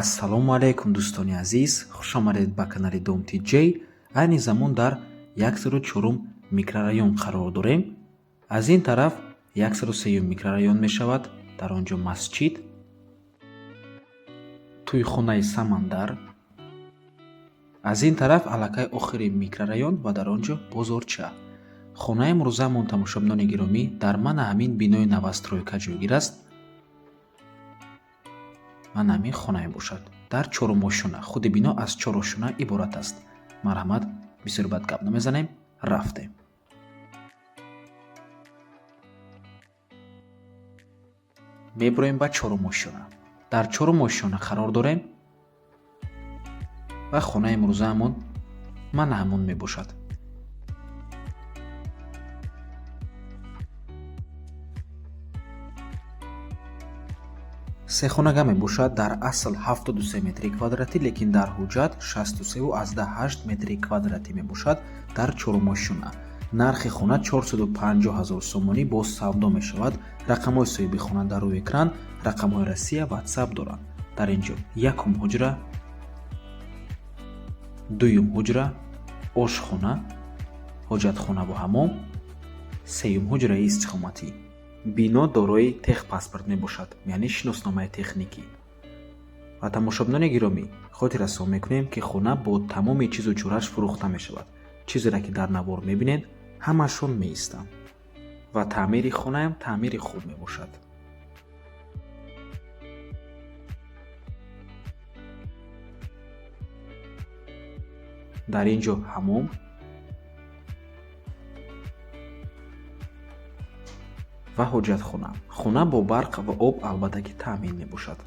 Ассалому алайкум, дӯстони азиз, хушомадед ба канали Дом ТJ. Айни замон дар 104 микрорайон қарор дорем. Аз ин тараф 103 микрорайон мешавад, дар он ҷо масҷид, тӯйхонаи Самандар. Аз ин тараф аллакай охири микрорайон ва дар он ҷо бозорча. Хонаи имрӯзаамон, тамошобинони гиромӣ, дар мана ҳамин бинои новостройка ҷойгир аст. Мана ҳамин хона мебошад дар чорумошёна. Худи бино аз чор ошёна иборат аст. Марҳамат, бисёр бад гап намезанем, рафтем. Мебуроем ба чорумошёна. Дар чорумошёна қарор дорем ва хонаи имрӯзаамон мана ҳамон мебошад. Сехонага мебошад, дар асл 73 метри квадратӣ, лекин дар ҳуҷҷат 63,8 метри квадратӣ мебошад дар чорумошёна. Нархи хона 450 ҳазор сомонӣ, боз савдо мешавад. Рақамҳои соҳиби хона дар рӯи экран, рақамҳои Россия, Ватсап доранд. Дар ин ҷо якум ҳуҷра, дуюм ҳуҷра, ошхона, ҳоҷатхонаву ҳамом, сеюм ҳуҷраи истиқоматӣ. Бино дорои техпаспорт мебошад, яъне шиносномаи техникӣ. Ва тамошобинони гиромӣ, хотиррасон мекунем, ки хона бо тамоми чизу чораш фурӯхта мешавад. Чизеро ки дар навор мебинед, ҳамашон меистанд ва таъмири хонаам таъмири хуб мебошад. Дар ин ҷо ҳамом ва ҳоҷатхона. Хона бо барқ ва об албатта ки таъмин мебошад.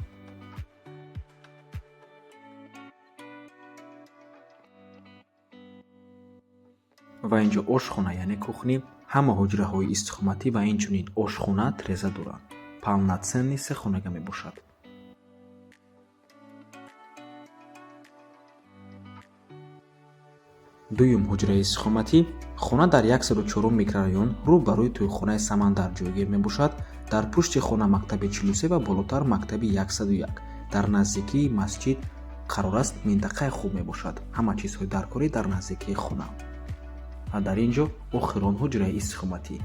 Ва ин ҷо ошхона, яъне кухня. Ҳама ҳуҷраҳои истиқоматӣ ва инчунин ошхона треза доранд. Полноценный сехонага мебошад. Дуюм ҳуҷраи истиқоматӣ. Хона дар 104 микрорайон, рӯ ба рӯи тӯйхонаи Самандар ҷойгир мебошад. Дар пушти хона мактаби 43 ва болотар мактаби 101, дар наздикии масҷид қарор аст. Минтақаи хуб мебошад, ҳама чизҳои даркорӣ дар наздикии хона. Ва дар ин ҷо охирон ҳуҷраи истиқоматӣ.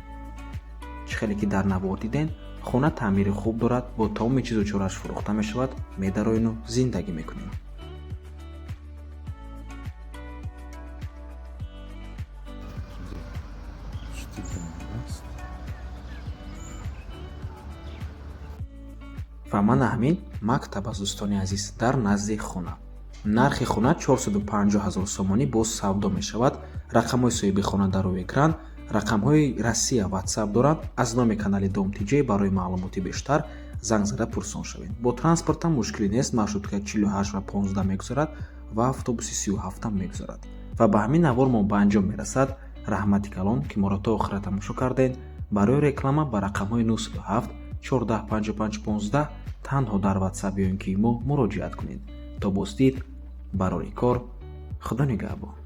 Чӣ хеле ки дар навор дидем, хона таъмири хуб дорад, бо тамоми чизу чораш фурӯхта мешавад. Медароену зиндагӣ мекунем. Аст. Ва мана ҳамин мактаб аст, дӯстони азиз, дар назди хона. Нархи хона 450 ҳазор сомонӣ, боз савдо мешавад. Рақамҳои соҳиби хона дар рӯи экран, рақамҳои Россия, Ватсап доранд. Аз номи канали Дом ТJ барои маълумоти бештар занг зада пурсон шавед. Бо транспортам мушкилӣ нест, маршрутка 48 ва 15 мегузарад ва автобуси 37 мегузарад. Ва ба ҳамин навор мо ба анҷом мерасад. Раҳмати калон, ки моро то охира тамошо кардед. Барои реклама ба рақамҳои 907 14 55 15 танҳо дар Ватсап ё ин ки мо муроҷиат кунед. То боздид, барори кор, Худо нигаҳбон.